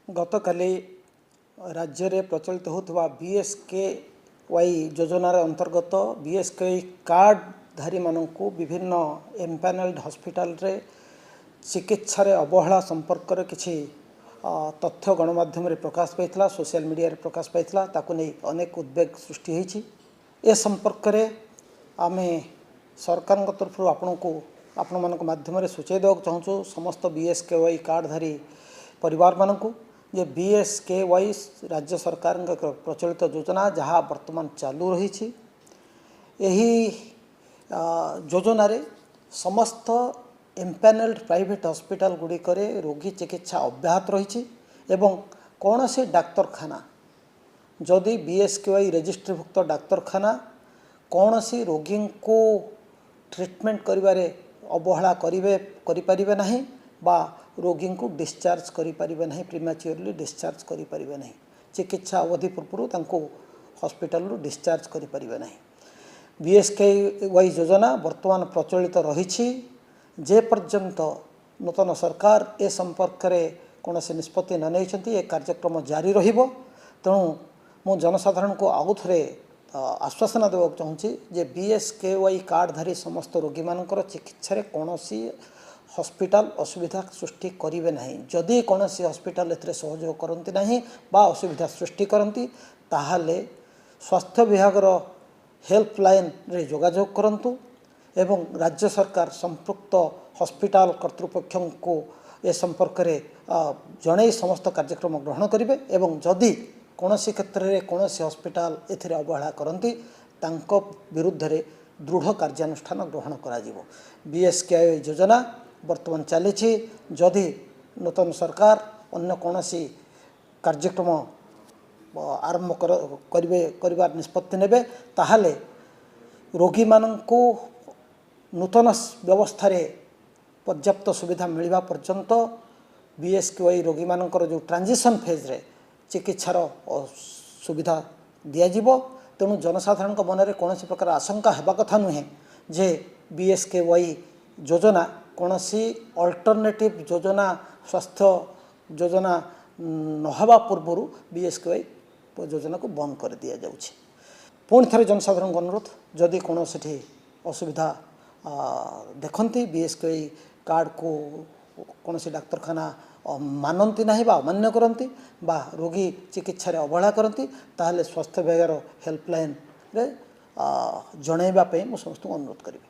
ଗତକାଲି ରାଜ୍ୟରେ ପ୍ରଚଳିତ ହେଉଥିବା ବିଏସ୍କେୱାଇ ଯୋଜନାର ଅନ୍ତର୍ଗତ ବିଏସ୍କେୱାଇ କାର୍ଡ଼ଧାରୀମାନଙ୍କୁ ବିଭିନ୍ନ ଏମ୍ପ୍ୟାନେଲ୍ଡ ହସ୍ପିଟାଲରେ ଚିକିତ୍ସାରେ ଅବହେଳା ସମ୍ପର୍କରେ କିଛି ତଥ୍ୟ ଗଣମାଧ୍ୟମରେ ପ୍ରକାଶ ପାଇଥିଲା, ସୋସିଆଲ ମିଡ଼ିଆରେ ପ୍ରକାଶ ପାଇଥିଲା। ତାକୁ ନେଇ ଅନେକ ଉଦ୍ବେଗ ସୃଷ୍ଟି ହୋଇଛି। ଏ ସମ୍ପର୍କରେ ଆମେ ସରକାରଙ୍କ ତରଫରୁ ଆପଣଙ୍କୁ, ଆପଣମାନଙ୍କ ମାଧ୍ୟମରେ ସୂଚାଇ ଦେବାକୁ ଚାହୁଁଛୁ ସମସ୍ତ ବିଏସ୍କେୱାଇ କାର୍ଡ଼ଧାରୀ ପରିବାରମାନଙ୍କୁ ଯେ ବିଏସ୍କେୱାଇ ରାଜ୍ୟ ସରକାରଙ୍କ ଏକ ପ୍ରଚଳିତ ଯୋଜନା, ଯାହା ବର୍ତ୍ତମାନ ଚାଲୁ ରହିଛି। ଏହି ଯୋଜନାରେ ସମସ୍ତ ଏମ୍ପ୍ୟାନେଲ୍ଡ ପ୍ରାଇଭେଟ୍ ହସ୍ପିଟାଲ ଗୁଡ଼ିକରେ ରୋଗୀ ଚିକିତ୍ସା ଅବ୍ୟାହତ ରହିଛି ଏବଂ କୌଣସି ଡାକ୍ତରଖାନା ଯଦି ବିଏସ୍କେୱାଇ ରେଜିଷ୍ଟ୍ରିଭୁକ୍ତ ଡାକ୍ତରଖାନା କୌଣସି ରୋଗୀଙ୍କୁ ଟ୍ରିଟମେଣ୍ଟ କରିବାରେ ଅବହେଳା କରିପାରିବେ ନାହିଁ ବା ରୋଗୀଙ୍କୁ ଡିସଚାର୍ଜ କରିପାରିବେ ନାହିଁ, ପ୍ରିମାଚ୍ୟୁରଲି ଡିସଚାର୍ଜ କରିପାରିବେ ନାହିଁ, ଚିକିତ୍ସା ଅବଧି ପୂର୍ବରୁ ତାଙ୍କୁ ହସ୍ପିଟାଲରୁ ଡିସଚାର୍ଜ କରିପାରିବେ ନାହିଁ। ବିଏସ୍କେୱାଇ ଯୋଜନା ବର୍ତ୍ତମାନ ପ୍ରଚଳିତ ରହିଛି। ଯେ ପର୍ଯ୍ୟନ୍ତ ନୂତନ ସରକାର ଏ ସମ୍ପର୍କରେ କୌଣସି ନିଷ୍ପତ୍ତି ନ ନେଇଛନ୍ତି, ଏ କାର୍ଯ୍ୟକ୍ରମ ଜାରି ରହିବ। ତେଣୁ ମୁଁ ଜନସାଧାରଣଙ୍କୁ ଆଉ ଥରେ ଆଶ୍ୱାସନା ଦେବାକୁ ଚାହୁଁଛି ଯେ ବିଏସ୍କେୱାଇ କାର୍ଡ଼ଧାରୀ ସମସ୍ତ ରୋଗୀମାନଙ୍କର ଚିକିତ୍ସାରେ କୌଣସି ହସ୍ପିଟାଲ ଅସୁବିଧା ସୃଷ୍ଟି କରିବେ ନାହିଁ। ଯଦି କୌଣସି ହସ୍ପିଟାଲ ଏଥିରେ ସହଯୋଗ କରନ୍ତି ନାହିଁ ବା ଅସୁବିଧା ସୃଷ୍ଟି କରନ୍ତି, ତାହେଲେ ସ୍ୱାସ୍ଥ୍ୟ ବିଭାଗର ହେଲ୍ପଲାଇନ୍ରେ ଯୋଗାଯୋଗ କରନ୍ତୁ ଏବଂ ରାଜ୍ୟ ସରକାର ସମ୍ପୃକ୍ତ ହସ୍ପିଟାଲ କର୍ତ୍ତୃପକ୍ଷଙ୍କୁ ଏ ସମ୍ପର୍କରେ ଜଣାଇ ସମସ୍ତ କାର୍ଯ୍ୟକ୍ରମ ଗ୍ରହଣ କରିବେ ଏବଂ ଯଦି କୌଣସି କ୍ଷେତ୍ରରେ କୌଣସି ହସ୍ପିଟାଲ ଏଥିରେ ଅବହେଳା କରନ୍ତି, ତାଙ୍କ ବିରୁଦ୍ଧରେ ଦୃଢ଼ କାର୍ଯ୍ୟାନୁଷ୍ଠାନ ଗ୍ରହଣ କରାଯିବ। ବିଏସ୍କେୱାଇ ଯୋଜନା ବର୍ତ୍ତମାନ ଚାଲିଛି। ଯଦି ନୂତନ ସରକାର ଅନ୍ୟ କୌଣସି କାର୍ଯ୍ୟକ୍ରମ ଆରମ୍ଭ କରିବେ, କରିବାର ନିଷ୍ପତ୍ତି ନେବେ, ତାହେଲେ ରୋଗୀମାନଙ୍କୁ ନୂତନ ବ୍ୟବସ୍ଥାରେ ପର୍ଯ୍ୟାପ୍ତ ସୁବିଧା ମିଳିବା ପର୍ଯ୍ୟନ୍ତ ବିଏସ୍କେୱାଇ ରୋଗୀମାନଙ୍କର ଯେଉଁ ଟ୍ରାଞ୍ଜିସନ୍ ଫେଜ୍ରେ ଚିକିତ୍ସାର ସୁବିଧା ଦିଆଯିବ। ତେଣୁ ଜନସାଧାରଣଙ୍କ ମନରେ କୌଣସି ପ୍ରକାର ଆଶଙ୍କା ହେବା କଥା ନୁହେଁ ଯେ ବିଏସ୍କେୱାଇ ଯୋଜନା କୌଣସି ଅଲ୍ଟରନେଟିଭ୍ ଯୋଜନା, ସ୍ୱାସ୍ଥ୍ୟ ଯୋଜନା ନହେବା ପୂର୍ବରୁ ବିଏସ୍କେୱାଇ ଯୋଜନାକୁ ବନ୍ଦ କରିଦିଆଯାଉଛି। ପୁଣି ଥରେ ଜନସାଧାରଣଙ୍କୁ ଅନୁରୋଧ, ଯଦି କୌଣସିଠି ଅସୁବିଧା ଦେଖନ୍ତି, ବିଏସ୍କେୱାଇ କାର୍ଡ଼କୁ କୌଣସି ଡାକ୍ତରଖାନା ମାନନ୍ତି ନାହିଁ ବା ଅମାନ୍ୟ କରନ୍ତି ବା ରୋଗୀ ଚିକିତ୍ସାରେ ଅବହେଳା କରନ୍ତି, ତାହେଲେ ସ୍ୱାସ୍ଥ୍ୟ ବିଭାଗର ହେଲ୍ପଲାଇନ୍ରେ ଜଣାଇବା ପାଇଁ ମୁଁ ସମସ୍ତଙ୍କୁ ଅନୁରୋଧ କରିବି।